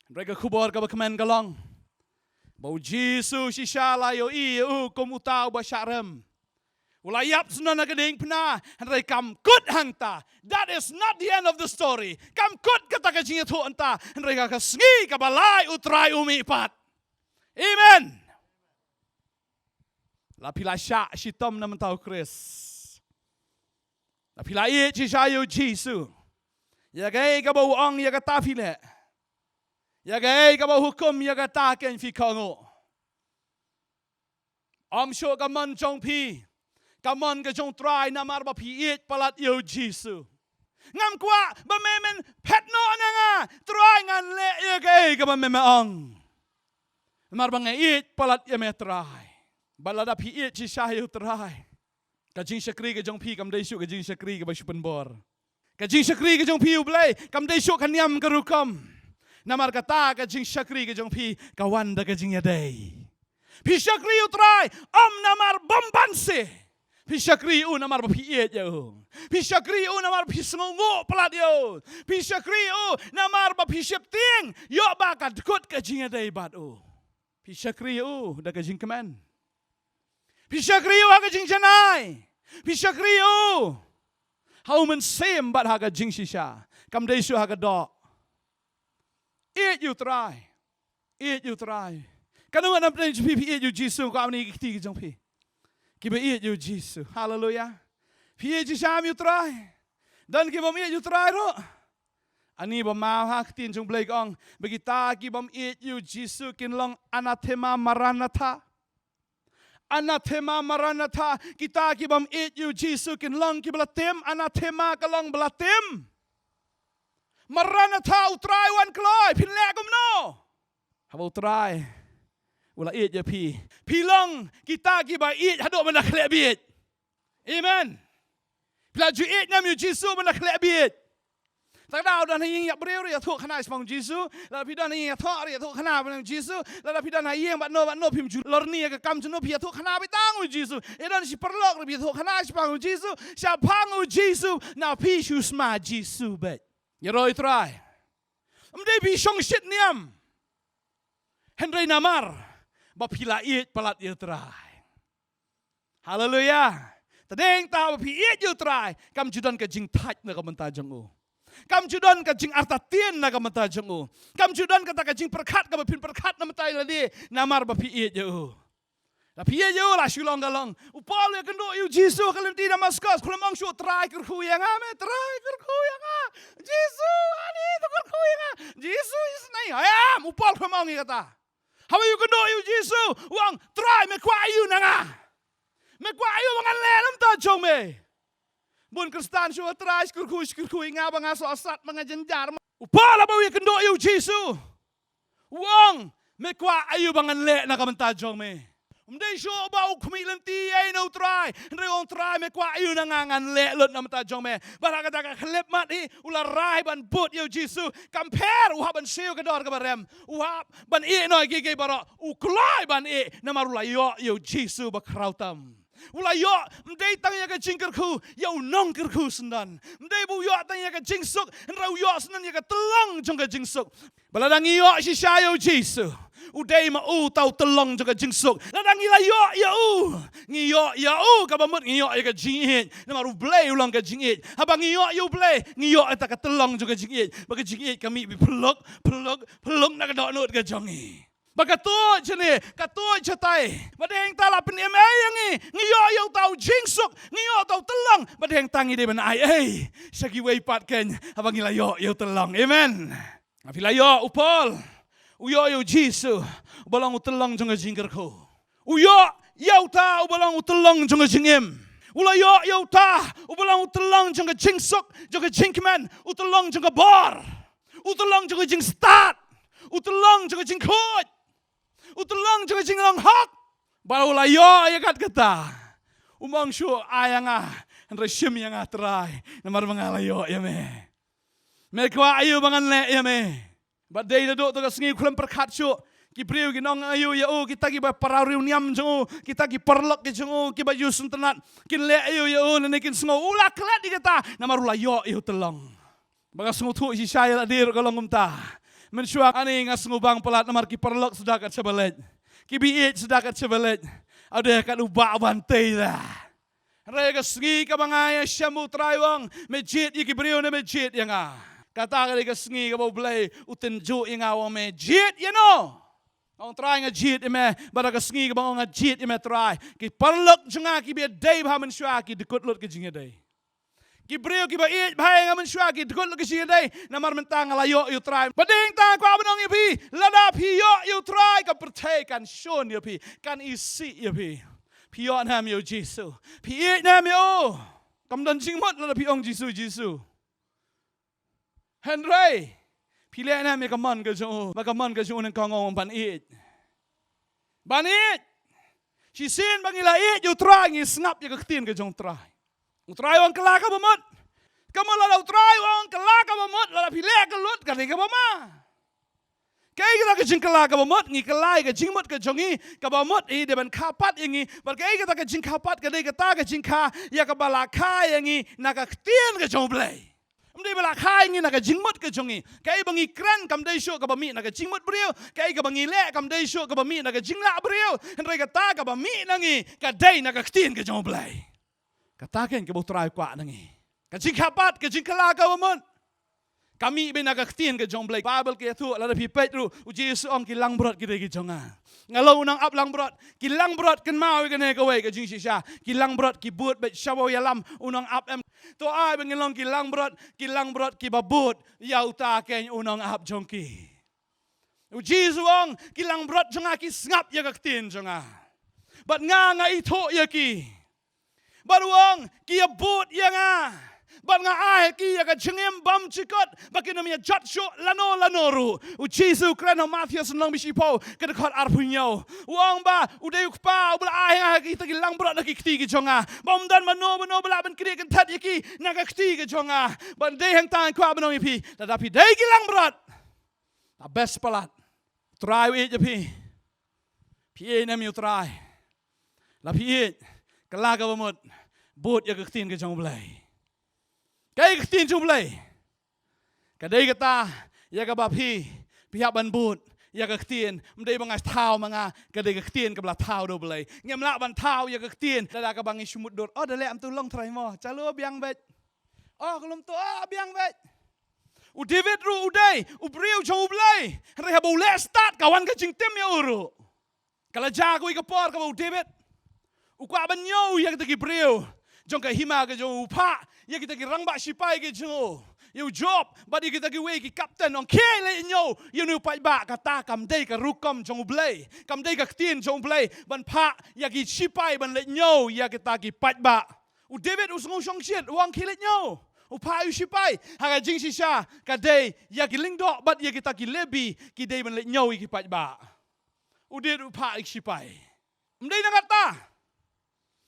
Hynrei ka khubor kaba kmen ka long ba u Jisu shisha la ïohi ïa u kum uta uba shah rem. U la ïap shuh na ka diengphna, hynrei kam kut hangta. That is not the end of the story. Kam kut kata ka jingïathuh hangta, hynrei ka, ka sngi kaba lai u Trai u mih pat. Amen. La phi la shah shitom na mynta u Khrist, la phi la ïeit shisha ïa u Jisu, ïa kaei kaba u ong ïa kata phi leh. Ïa kaei kaba u hukum ïa kata kein phi kohnguh. Ym shuh ka mon jong phi, ka mon ka jong u Trai, namar ba phi ïeit palat ïa u Jisu. Ngam kwah ba me men phet noh na nga Trai, ngan leh ïa kaei kaba me me ong. Namar ba nga ïeit palat ïa me Trai. Bad lada phi ïeit shisha ïa u Trai, ka jingshakri ka jong phi kam dei shuh ka jingshakri kaba shu pynbor. Ka jingshakri ka jong phi ïa u Blei kam dei shuh ka niam ka rukom. Namar kata ka jingshakri ka jong phi ka wan da ka jingïadei. Phi shakri ïa u Trai ym namar bymbanse. Phi shakri ïa u namar ba phi ïeit ïa u. Phi shakri ïa u namar ba phi sngewnguh palat ïa u. Phi shakri ïa u namar ba phi sheptieng ïoh ba ka dkut ka jingïadei bad u. Phi shakri ïa u da ka jingkmen. Phi shakri ïa u ha ka jingjanai. Phi shakri ïa u ha u mynsiem bad ha ka jingshisha. Kam dei shuh ha ka doh. Ïeit ïa u Trai. Ïeit ïa u Trai. Katno ngut na pdeng jong phi phi ïeit ïa u Jisu, kwah ban ïa ki kti ki jong phi. Kiba ïeit ïa u Jisu. Haleluya. Phi ïeit shisha ïa u Trai. Don ki bym ïeit ïa u Trai ruh. Ani ba ma ha ka ktien jong Blei ka ong ba kita ki bym ïeit ïa u Jisu kin long anathema maranatha. Anathema maranatha, kita ki bym ïeit ïa u Jisu kin long kiba la tim, anathema ka long ba la tim. Maranatha, u Trai wan kloi, phin leh kumno? Haba u Trai u la ïeit ïa phi, phi long kita kiba ïeit haduh ban da khleh bieit. Amen. Phi la ju ïeit ne em ïa u Jisu ban da khleh bieit? Lada u don ha ïing ïa briew ruh ïathuh khana shaphang u Jisu. Lada phi don ha ïing ïathoh ruh ïathuh khana shaphang u Jisu. Lada phi don ha ïing bad no bad no phim ju lorni ïa ka kam jong no phi ïathuh khana beit tang u Jisu. Ïa don shi paralok ruh phi ïathuh khana shaphang u Jisu. Shaphang u Jisu. Na phi shu sma Jisu beit. Ïaroh ïa u Trai. Ym dei phi shong shit niam. Hynrei namar ba phi la ïeit palat ïa u Trai. Haleluya. Tang dei ta ba phi ïeit ïa u Trai, kam ju don ka jingthait na ka bynta jong u. Kam ju don ka jingartatien na ka bynta jong u. Kam ju don kata ka jingpyrkhat kaba phin pyrkhat na bynta ïa lade namar ba phi ïeit ïa u. La phi ïeit ïa u la shu long ka long. U Paul u ïakynduh ïa u Jisu ha ka lynti Damaskos, u leh, ym ong shuh Trai kyrkhu ïa nga me, Trai kyrkhu ïa nga. Jisu, ani to kyrkhu ïa nga. Jisu isnei. Ayam, u Paul u leh, ym ong ïa kata. Haba u ïakynduh ïa u Jisu, u ong, Trai, me kwah ïa u na nga? Me kwah ïa u ba ngan leh na ka bynta jong me? Bun Khristan shu ong, Trai, kyrkhu, kyrkhu ïa nga ba nga sohsat, ba nga jynjar. U Paul haba u ïakynduh ïa u Jisu, u ong, me kwah ïa u ba ngan leh na ka bynta jong me? Ym dei shuh ba u khmih lynti ei na u Trai, hynrei u ong, Trai, me kwah ïa u na nga, ngan leh lut na ka bynta jong me. Bad ha kata ka khyllipmat hi u la rai ban bud ïa u Jisu. Kam pher, u hap ban siew ka dor kaba rem. U hap ban ïeh noh ïa kiei kiei baroh. U kloi ban ïeh namar u la ïoh ïa u Jisu bakhraw tam. U la ïoh, ym dei tang ïa ka jingkyrkhu, ïa u nongkyrkhu syndon. Ym dei ba u ïoh tang ïa ka jingsuk, hynrei u ïoh syndon ïa ka tyllong jong ka jingsuk. Ba lada ngi ïoh shisha ïa u Jisu, u dei ma u uta u tyllong jong ka jingsuk. Lada ngi la ïoh ïa u, ngi ïoh ïa u, kaba mut ngi ïoh ïa ka jingïeit. Namar u Blei u long ka jingïeit. Haba ngi ïoh ïa u Blei, ngi ïoh ïa kata ka tyllong jong ka jingïeit. Ba ka jingïeit ka mih beit phylluk, phylluk, phylluk na ka dohnud ka jong ngi. Ba ka tuid shane, ka tuid shatai. Ba dang ta la pynim ei ïa ngi, ngi ïoh ïa uta u jingsuk, ngi ïoh uta u tyllong. Ba dang ta ngi dei ban ai ei sha kiwei pat keiñ, haba ngi la ïoh ïa u tyllong. Amen. Phi la ïoh u Paul u ïoh ïa u Jisu uba long u tyllong jong ka jingkyrkhu. U ïoh ïa uta uba long u tyllong jong ka jingim. U la ïoh ïa uta uba long u tyllong jong ka jingsuk, jong ka jingkmen, u tyllong jong ka bor, u tyllong jong ka jingstad, u tyllong jong ka jingkhuid, u tyllong jong ka jinglong hok. Ba u la ïoh ïa kat kata, um ong shuh ai ïa nga, hynrei shim ïa nga Trai, namar ba nga la ïoh ïa me. Me kwah aïu ba ngan leh ïa me? Ba dei naduh tu ka sngi khlem pyrkhat shuh ki briew kin ong aïu ïa u, kita kiba para riewniam jong u, kita ki paralok ki jong u, kiba ïu sngewtynnat, kin leh aïu ïa u, lane kin sngew u la klet ïa kata, namar u la ïoh ïa u tyllong. Ba nga sngewthuh shisha ïa lade ruh ka long kumta. Mynshuwa ani nga sngewbang palat namar ki paralok suda kat shaba leit, kiba ïeit suda kat shaba leit. Ade kat u Bah Bantei da. Hynrei ka sngi kaba nga ïashem u Trai u ong, me jied ïa ki briew ne me jied ïa nga? Kata ka dei ka sngi kaba u Blei u tynjuh ïa nga u ong, me jied ïa no? Nga ong, Trai, nga jied ïa me. Bad ha ka sngi kaba nga ong nga jied ïa me Trai, ki paralok jong nga kiba ïadei bha mynshuwa ki dkut lut ka jingïadei. Ki briew kiba ïeit bha ïa nga mynshuwa ki dkut lut ka jingïadei. Namar mynta nga la ïoh ïa u Trai. Ba dang ta nga kwah ban ong ïa phi, lada phi ïoh ïa u Trai ka pyrthei kan shun ïa phi, kan isih ïa phi. Phi ïoh ne em ïa u Jisu? Phi ïeit ne em ïa u? Kam don jingmut lada phi ong Jisu, Jisu. Hynrei phi leh ne em ïa ka mon ka jong u? Ba ka mon ka jong u nyngkong ong ban ïeit. Ban ïeit. Shisien ba ngi la ïeit ïa u Trai ngi sngap ïa ka ktien ka jong u Trai. U Trai u ong kylla kaba mut. Ka mut lada u Trai u ong kylla kaba mut, lada phi leh ka lut ka dei kaba ma. Kaei kata ka jingkylla kaba mut? Ngi kylla ïa ka jingmut ka jong ngi kaba mut, i dei ban kha pat ïa ngi. Bad kaei kata ka jingkha pat? Ka dei kata ka jingkha ïa kaba la kha ïa ngi na ka ktien ka jong U Blei. Ym dei ba la kha ïa ngi na ka jingmut ka jong ngi. Kaei ba ngi kren kam dei shuh kaba mih na ka jingmut briew. Kaei kaba ngi leh kam dei shuh kaba mih na ka jinglah briew. Hynrei kata kaba mih na ngi ka dei na ka ktien ka jong U Blei. Kata keiñ kaba U Trai u kwah na ngi. Ka jingkha pat, ka jingkylla kaba mut, ka mih beit na ka ktien ka jong U Blei. Baibl ka ïathuh, lada phi peit ruh, U Jisu u ong, ki langbrot ki dei ki jong nga. Nga long u nongap langbrot. Ki langbrot, kynmaw ïa kane kawei ka jingshisha. Ki langbrot ki bud beit sha ba u ïalam u nongap em. To ai ba ngin long ki langbrot, ki langbrot kiba bud ïa uta keiñ u nongap jong ki. U Jisu u ong, ki langbrot jong nga ki sngap ïa ka ktien jong nga. Bad nga, nga ithuh ïa ki. Bad u ong, ki ïabud ïa nga. Bad nga ai ha ki ïa ka jingim bymjukut ba kin ym ïa jot shuh lano lano ruh. U Jisu u kren ha u Mathaios lynnong ba shiphew, ka dkhot arphew hynñiew. U ong ba u dei U Kpa uba la ai ha nga kita ki langbrot na ki kti ki jong nga, ba ym don mano mano ba lah ban knieh kynthet ïa ki na ka kti ka jong nga. Bad dei hangta nga kwah ban ong ïa phi, lada phi dei ki langbrot, la best palat. U Trai u ïeit ïa phi. Phi ïeit ne em ïa U Trai? La phi ïeit, kylla kaba mut, bud ïa ka ktien ka jong U Blei. Kaei ka ktien jong U Blei? Ka dei kata ïa kaba phi, phi hap ban bud ïa ka ktien. Ym dei ba nga thaw ma nga, ka dei ka ktien kaba la thaw da U Blei. Ngim lah ban thaw ïa ka ktien lada kaba ngi shu mutdur. Oh, da leh ym tu long trai mo, cha lo biang beit. Oh, ka lum tu, oh, biang beit. U David ruh u dei u briew jong U Blei. Hynrei haba u leh stad ka wan ka jingtim ïa u ruh. Ka la jia kawei ka por kaba u David u kwah ban ñiew ïa kita ki briew jong ka hima ka jong u, u phah ïa kita ki rangbah sipai ki jong u, ïa u Joab bad ïa kita kiwei ki kapten, u ong, khie leit ñiew ïa une u paidbah. Kata kam dei ka rukom jong U Blei, kam dei ka ktien jong U Blei ban phah ïa ki sipai ban leit ñiew ïa kita ki paidbah. U David u sngew shongshit, u ong, khie leit ñiew. U phah ïa u sipai. Ha ka jingshisha ka dei ïa ki lyngdoh bad ïa kita ki Lebi ki dei ban leit ñiew ïa ki paidbah. U David u phah ïa ki sipai. Ym dei na kata.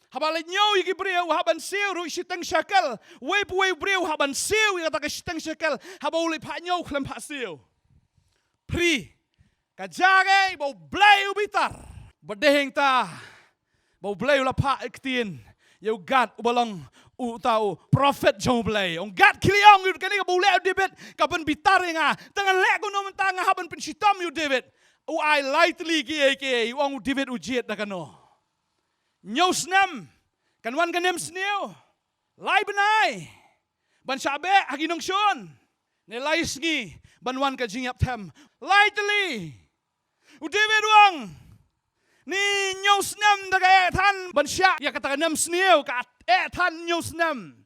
Haba leit ñiew ïa ki briew, u hap ban siew ruh shiteng shekel. Uwei pa uwei u briew u hap ban siew ïa kata ka shiteng shekel haba u leit phah ñiew khlem phah siew. Phri. Ka jia kaei? Ba U Blei u bitar. Bad dei hangta ba U Blei u la phah ïa ka ktien ïa u Gad uba long uta u prophet jong U Blei. U ong, Gad, khie leit ong ïa u, kane kaba u leh ïa u David ka pynbitar ïa nga. Te ngan leh kumno mynta? Nga hap ban pynshitom ïa u David. U ai lai tylli kiei kiei, u ong u David u jied da kano. Hynñiew snem kan wan ka nemsniew. Lai bnai ban shah beh ha ki nongshun, ne lai sngi ban wan ka jingïap them. Lai tylli. U David u ong, ni hynñiew snem da ka eh than ban shah ïa kata ka nemsniew, ka eh than hynñiew snem.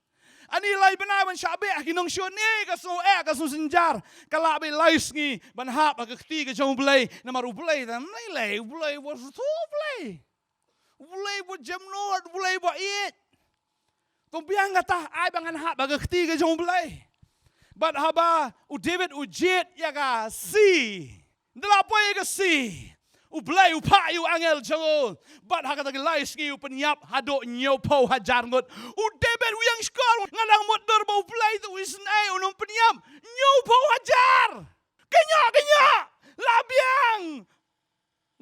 Ani lai bnai ban shah beh ha ki nongshun, ni ka sngew eh, ka sngew synjar. Ka lah beit lai sngi ban hap ha ka kti ka jong U Blei. Namar U Blei, da mlei lei U Blei, wa su U Blei. U Blei ba jemnud, U Blei ba ïeit. To biang kata, ai ba ngan hap ha ka kti ka jong U Blei. Bad haba u David u jied ïa ka si, ynda la poi ïa ka si, U Blei u phah ïa u angel jong u. Bad ha kata ka lai sngi u pynïap haduh hynñiewphew hajar ngut. U David u ïeng shkor, nga dang mutdur ba U Blei te u isynei un ym pynïap hynñiewphew hajar. Kynnoh, kynnoh, la biang.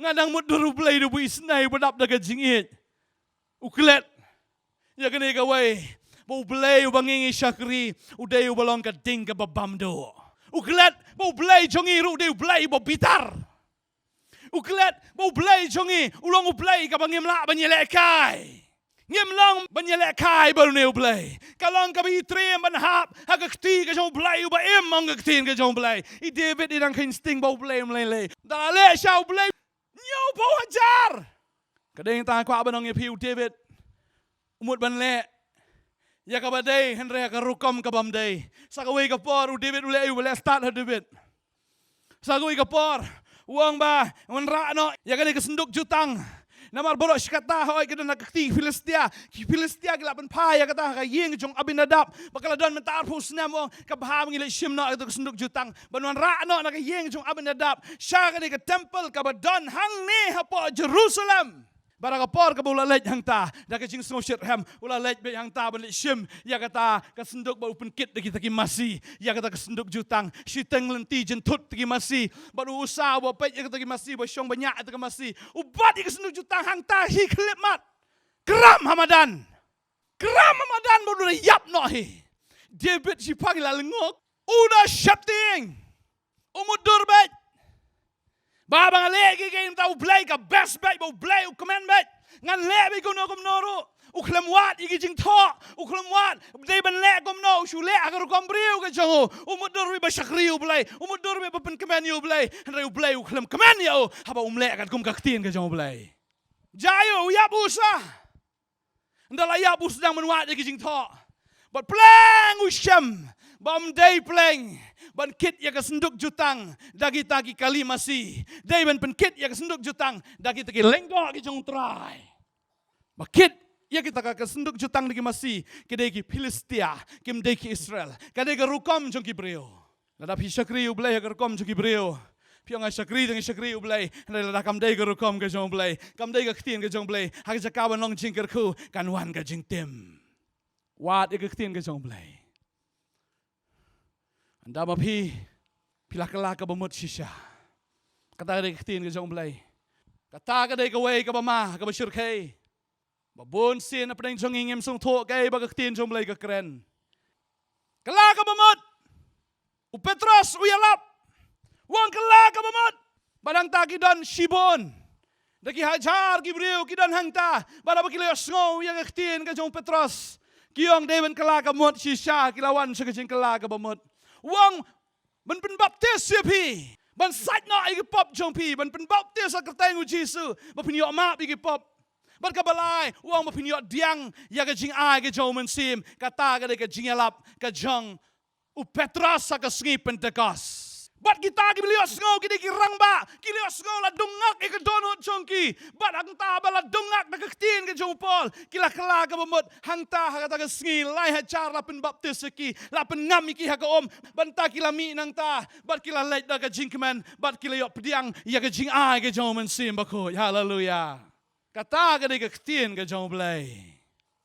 Nga dang mutdur, U Blei te u isynei, ba dap da ka jingïeit. U klet ïa kane kawei, ba U Blei uba ngi ngi shakri u dei uba long ka ding kaba bam duh. U klet ba U Blei jong ngi ruh u dei U Blei uba bitar. U klet ba U Blei jong ngi u long U Blei kaba ngim lah ban ïalehkai. Ngim long ban ïalehkai bad une U Blei. Ka long kaba i triem ban hap ha ka kti ka jong U Blei uba im, ong ka ktien ka jong U Blei. I David i dang kheiñ sting ba U Blei um lei lei. Da la leh sha U Blei hynñiewphew hajar. Ka dei tang kwah ban ong ïa phi, u David u mut ban leh ïa kaba dei, hynrei ha ka rukom kaba ym dei. Sa kawei ka por u David u leh, u leh stad ha David. Sa kawei ka por u ong ba wanrah noh ïa kane ka synduk jutang. Namar baroh shi katta hooid ka don ha ka kti ki Philistia. Ki Philistia ki la pynphai ïa kata ha ka ïing jong Abinadab. Ba ka la don mynta arphew snem, u ong, ka bha ba ngi leit shim noh ïa kata ka synduk jutang ban wanrah noh na ka ïing jong Abinadab sha kane ka temple kaba don hangne hapoh Jerusalem. Bad ha ka por kaba u la leit hangta, da ka jingsngewshitrhem, u la leit beit hangta ban leit shim ïa kata ka synduk bad u pynkit da kita ki masi ïa kata ka synduk jutang. Shiteng lynti jynthut kita ki masi. Bad u Usa uba peit ïa kita ki masi, uba shong ba ñiah ïa kita ki masi, u bat ïa ka synduk jutang hangta hi khyllipmat. Kram ha madan. Kram ha madan bad u la ïap noh hi. David shiphang i la lyngkhuh. U da sheptieng. U mutdur beit. Ba, ba nga leh kiei kiei, mynta U Blei ka best beit, ba U Blei u kmen beit. Ngan leh beit kumno kumno ruh. U khlem wad ïa ki jingthoh, u khlem wad. Dei ban leh kumno, u shu leh ha ka rukom briew ka jong u. U mutdur beit ba shakri U Blei, u mutdur beit ba pynkmen ïa U Blei. Hynrei U Blei u khlem kmen ïa u haba um leh katkum ka ktien ka jong U Blei. Jia ïa u, u ïap u Usa. Ynda la ïap u sdang ban wad ïa ki jingthoh. Bad pleng u shem ba ym dei pleng ban kit ïa ka synduk jutang da kita ki kali masi. Dei ban pynkit ïa ka synduk jutang da kita ki lyngdoh ki jong U Trai. Ba kit ïa kita ka, ka synduk jutang da ki masi, ki dei ki Philistia, kim dei ki Israel. Ka dei ka rukom jong ki briew. Lada phi shakri U Blei ha ka rukom jong ki briew, phi ong nga shakri, nga shakri U Blei. Hynrei lada kam dei ka rukom ka jong U Blei, kam dei ka ktien ka jong U Blei, ha ka jaka ban long jingkyrkhu kan wan ka jingtim. Wad ïa ka ktien ka jong U Blei. Ynda ma phi, phi la kylla kaba mut shisha. Kata ka dei ka ktien ka jong U Blei. Kata ka dei kawei kaba ma, kaba shyrkhei. Ba bun sien hapdeng jong ngi ngim sngewthuh kaei ba ka ktien jong U Blei ka kren. Kylla kaba mut. U Petros u ïalap. U ong kylla kaba mut. Bad hangta ki don shibun. Da ki hajar ki briew ki don hangta. Bad haba ki la ïohsngew ïa ka ktien ka jong u Petros, ki ong dei ban kylla kaba mut shisha, ki la wan sha ka jingkylla kaba mut. U ong ban pynbaptis ïa phi, ban sait noh ïa ki pop jong phi, ban pynbaptis ha ka kyrteng u Jisu, ba phin ïoh map ïa ki pop. Bad kaba lai, u ong ba phin ïoh pdiang ïa ka jingai ka jong u Mynsiem. Kata ka dei ka jingïalap ka jong u Petros ha ka sngi Pentekost. Bad kita kiba la ïohsngew ki dei ki rangbah, ki la ïohsngew la dung ngak ïa ka dohnud jong ki. Bad hangta ba la dung ngak da ka ktien ka jong u Paul, ki la kylla kaba mut. Hangta ha kata ka sngi lai hajar la pynbaptis ïa ki, la pynngam ïa ki ha ka um. Bad hangta ki la mih nangta, bad ki la leit da ka jingkmen, bad ki la ïoh pdiang ïa ka jingai ka jong u Mynsiem Bakhuid. Haleluia. Kata ka dei ka ktien ka jong u Blei.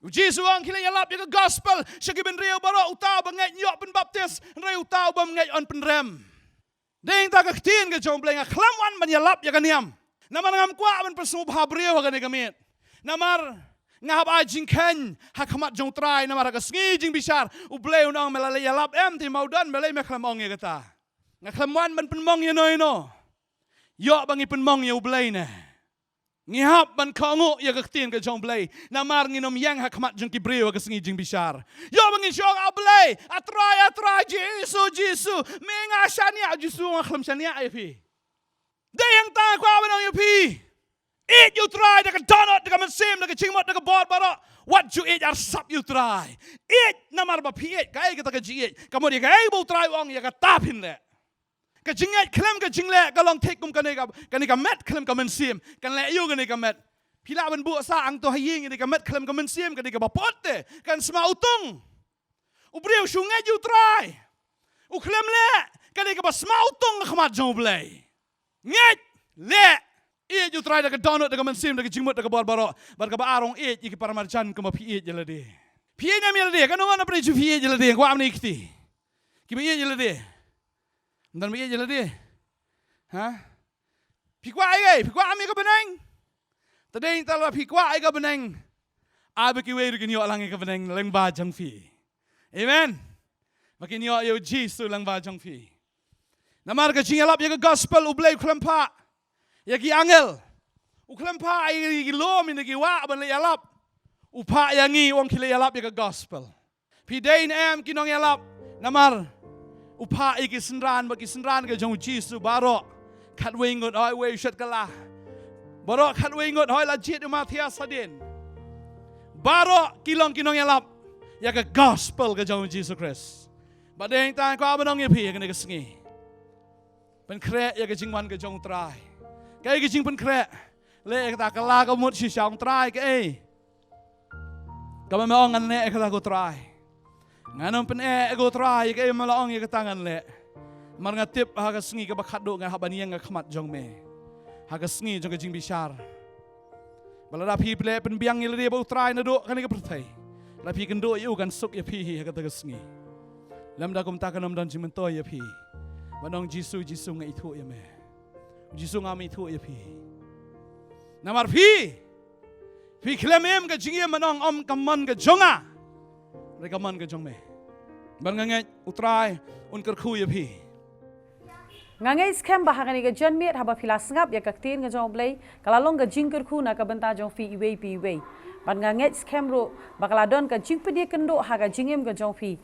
U Jisu u ong khie leit ïalap ïa ka gospel sha ki bynriew baroh, uta uba ngeit un ïoh pynbaptis, hynrei uta u bym ngeit un pynrem. Dei hangta ka ktien ka jong u Blei. Nga khlem wan ban ïalap ïa ka niam, namar ngam kwah ban pynsngewbha briew ha kane ka miet. Namar nga hap ai jingkheiñ ha khmat jong u Trai, namar ha ka sngi jingbishar u Blei un ong, me la leit ïalap em, te ma u don, balei me khlem ong ïa kata? Nga khlem wan ban pynmong ïano ïano. Ïoh ba ngi pynmong ïa u Blei ne. Ngi hap ban kohnguh ïa ka ktien ka jong u Blei, namar ngin ym ïeng ha khmat jong ki briew ha ka sngi jingbishar. Ïoh ba ngin shu ong, A Blei, A Trai, A Trai, Jisu, Jisu, me nga shaniah. Jisu, nga khlem shaniah ïa phi. Dei hangta nga kwah ban ong ïa phi, ïeit ïa u Trai da ka dohnud, da ka mynsiem, da ka jingmut, da ka bor baroh. Wat ju ïeit arsap ïa u Trai. Ïeit namar ba phi ïeit. Kaei kata ka jingïeit? Ka mut ïa kaei ba u Trai u ong, ïa kata phin leh. Ka jingngeit khlem ka jingleh ka long thik kum kane ka, kane ka met khlem ka mynsiem. Kan leh aïu kane ka met? Phi lah ban buh sah hangto ha ïing, kane ka met khlem ka mynsiem, kane kaba put te, kan sma utung. U briew shu ngeit ïa u Trai, u khlem leh, kane kaba sma utung ha khmat jong u Blei. Ngeit, leh, ïeit ïa u Trai da ka dohnud, da ka mynsiem, da ka jingmut, da ka bor baroh. Bad kaba ar, ong ïeit ïa ki paramarjan kumba phi ïeit ïa lade. Phi ïeit ne em ïa lade? Katno ngut hapdeng jong phi ïeit ïa lade? Kwah mynne ïa kti kiba ïeit ïa lade. Ym don ba ïeit ïa lade. Ha? Phi kwah ïa kaei? Phi kwah em ïa ka bneng? Te dei hangta lada phi kwah ïa ka bneng, ai ba kiwei ruh kin ïoh lang ïa ka bneng lyngba jong phi. Amen. Ba kin ïoh ïa u Jisu lyngba jong phi. Namar ka jingïalap ïa ka gospel, u Blei u khlem phah ïa ki angel. U khlem phah ïa ki lum, ïa ki wah ban leit ïalap. U phah ïa ngi, u ong khie leit ïalap ïa ka gospel. Phi dei ne em ki nongïalap? Namar u phah ïa ki synran, ba ki synran ka jong u Jisu baroh khatwei ngut, hooid wei u shet kylla. Baroh khatwei ngut, hooid la jied u Matthias hadien. Baroh ki long ki nongïalap ïa ka gospel ka jong u Jisu Khrist. Bad dei hangta nga kwah ban ong ïa phi ha kane ka sngi, pynkhreh ïa ka jingwan ka jong u Trai. Kaei ka jingpynkhreh? Leh ïa kata, kylla kaba mut shisha, ong Trai, kaei kaba me ong ngan leh ïa kata ko Trai. Ngan ym pyneh ïa ko Trai, ïa kaei me la ong ïa kata ngan leh. Namar nga tip ha ka sngi kaba khatduh nga hap ban ïeng ha khmat jong me, ha ka sngi jong ka jingbishar. Ba lada phi pynbiang ïa lade bad U Trai naduh kane ka pyrthei, lada phi kynduh ïa u, kan suk ïa phi hi ha kata ka sngi. Lymda kumta kan ym don jingmyntoi ïa phi. Ban ong, Jisu, Jisu, nga ithuh ïa me. Jisu, ngam ithuh ïa phi. Namar phi, phi khlem im ka jingim ban ong, ym ka mon ka jong nga, hynrei ka mon ka jong me. Bad nga ngeit U Trai un kyrkhu ïa phi. Nga ngeit skhem ba ha kane ka janmiet, haba phi la sngap ïa ka ktien ka jong U Blei, ka la long ka jingkyrkhu na ka bynta jong phi iwei pa iwei. Bad nga ngeit skhem ruh ba ka la don ka jingpynïakynduh ha ka jingim ka jong phi.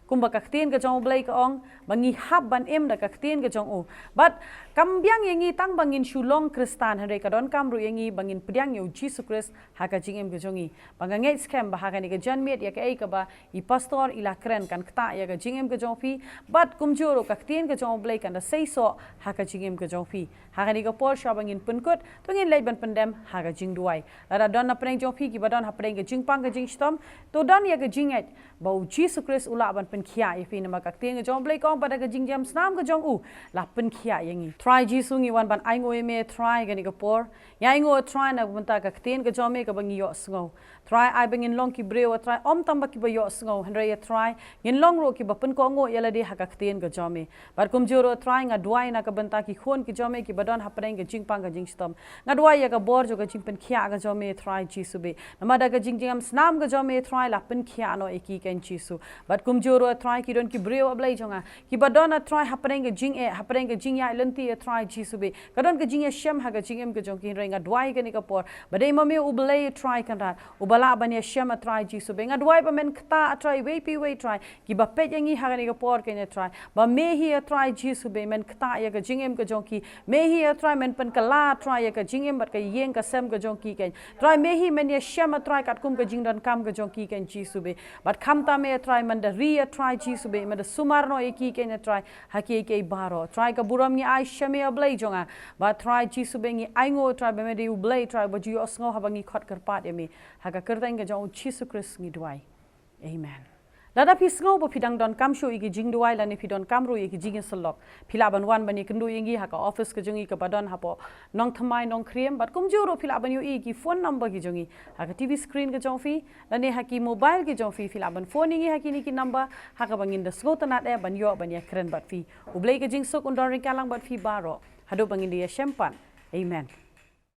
Kumba ka ktien ka jong U Blei ka ong, ba ngi hap ban im da ka ktien ka jong u. Bad kam biang ïa ngi tang ba ngin shu long Khristan, hynrei ka donkam ruh ïa ngi ba ngin pdiang ïa U Jisu Khrist ha ka jingim ka jong ngi. Ba nga ngeit skhem ba ha kane ka janmiet, ïa kaei kaba i pastor i la kren kan ktah ïa ka jingim ka jong phi. Bad kumjuh ruh ka ktien ka jong U Blei kan da seisoh ha ka jingim ka jong phi. Ha kane ka por, shuwa ba ngin pynkut, to ngin leit ban pyndem ha ka jingduwai. Lada don na pdeng jong phi kiba don hapdeng ka jingpang ka jingshitom, to don ïa ka jingngeit ba U Jisu Khrist u lah ban pynkhiah ïa phi, namar ka ktien ka jong U Blei ka ong ba da ka jingjam snam ka jong u la pynkhiah ïa ngi. Trai Jisu, ngi wan ban ainguh ïa me, Trai, kane ka por. Ngi ainguh, Trai, na ka bynta ka ktien ka jong me kaba ngi ïohsngew. Trai, ai ba ngin long ki briew, Trai, ym tang ba kiba ïohsngew, hynrei, Trai, ngin long ruh kiba pynkohnguh ïa lade ha ka ktien ka jong me. Bad kumjuh ruh, Trai, nga duwai na ka bynta ki khun ki jong me kiba don hapdeng ka jingpang ka jingshitom. Nga duwai ïa ka bor jong ka jingpynkhiah ka jong me, Trai Jisu beit. Namar da ka jingjam snam ka jong me, Trai, la pynkhiah noh ïa ki, keiñ Jisu. Bad kumjuh ruh, Trai, ki don ki briew, A Blei jong nga, kiba don, A Trai, hapdeng ka jingeh, hapdeng ka jingïaid lynti, A Trai Jisu beit. Ka don ka jingïashem ha ka jingim ka jong ki, hynrei nga duwai kane ka por ba dei ma me U Blei, A Trai Kynrad, uba lah ban ïashem, A Trai Jisu beit. Nga duwai ba men ktah, A Trai, iwei pa iwei, Trai, kiba peit ïa ngi ha kane ka por, keiñ A Trai, ba me hi, A Trai Jisu beit, men ktah ïa ka jingim ka jong ki. Me hi, A Trai, men pynkylla, A Trai, ïa ka jingim bad ka ïing ka sem ka jong ki, keiñ. Trai, me hi men ïashem, A Trai, katkum ka jingdonkam ka jong ki, keiñ Jisu beit. Bad khamtam, A Trai, men da ri, A Trai Jisu beit, men da sumar noh ïa ki, keiñ A Trai, ha kiei kiei baroh. Trai, ka burom ngi ai sha me, A Blei jong nga. Bad Trai Jisu beit, ngi ainguh, Trai, ba me dei U Blei, Trai, ba ju ïohsngew haba ngi khot kyrpad ïa me. Ha ka kyrteng ka jong U Jisu Khrist ngi duwai. Amen. Lada phi sngew ba phi dang donkam shuh ïa ki jingduwai lane phi donkam ruh ïa ki jingïasyllok, phi lah ban wan ban ïakynduh ïa ngi ha ka office ka jong ngi kaba don hapoh Nongthymmai, Nongkriem, bad kumjuh ruh phi lah ban ïohi ïa ki phone number ki jong ngi ha ka T V screen ka jong phi, lane ha ki mobile ki jong phi, phi lah ban phone ïa ngi ha kine ki number, ha kaba ngin da sngewtynnad eh ban ïoh ban ïakren bad phi. U Blei ka jingsuk un don ryngkat lang bad phi baroh. Haduh ba ngin da ïashem pat. Amen.